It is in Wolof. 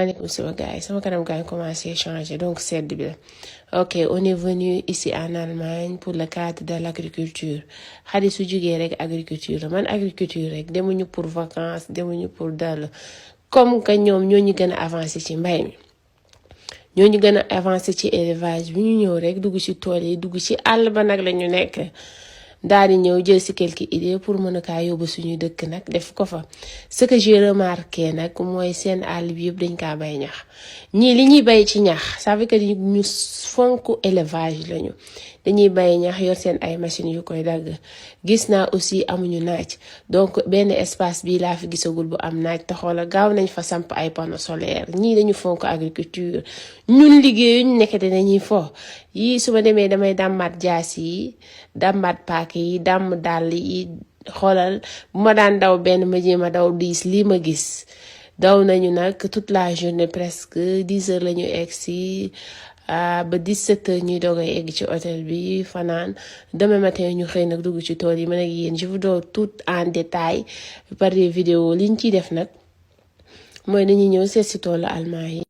Maaleykum sama gars yi sama kanam gaa ngi commencé changer donc sedd bi la ok on est venu ici en Allemagne pour le cadre de l'agriculture xadi su jugee rek agriculture la man agriculture rek demuñu pour vacances demuñu pour dal comme que ñoom ñoo ñu gën a avancé ci mbay mi ñoo ñu gën a avancé ci élevage bi ñu ñëw rek dugg ci tool yi dugg ci àll ba nag la ñu nekk daal di ñëw jël ci quelques idées pour mën a kaa yóbbu suñu dëkk nag def ko fa ce que j'ai remarqué nag mooy seen àll bi yëpp dañ kaa bay ñax ñii li ñuy bay ci ñax ça veut dire que ñu fonk élevage lañu dañuy bay ñax yor seen ay machines yu koy dagg gis naa aussi amuñu naaj donc benn espace bi laa fi gisagul bu am naaj te xoola gaaw nañ fa samp ay panneaux solaires ñii dañu fonk agriculture ñun liggéeyuñ nekkate dañuy fo yii su ma demee damay dàmmaat jaas yi dàmmaat paak yi dàmm dàll yi xoolal bu ma daan daw benn ma jéem a daw 10 lii ma gis daw nañu nag toute la journée presque 10 heures la ñu egg si ba 17 heures ñuy doog a egg ci hôtel bi fanaan demain matin ñu xëy nag dugg ci tool yi man ak yéen je vous donne tout en détail par des vidéos liñ ciy def nag mooy dañuy ñëw seet si toolu allemand yi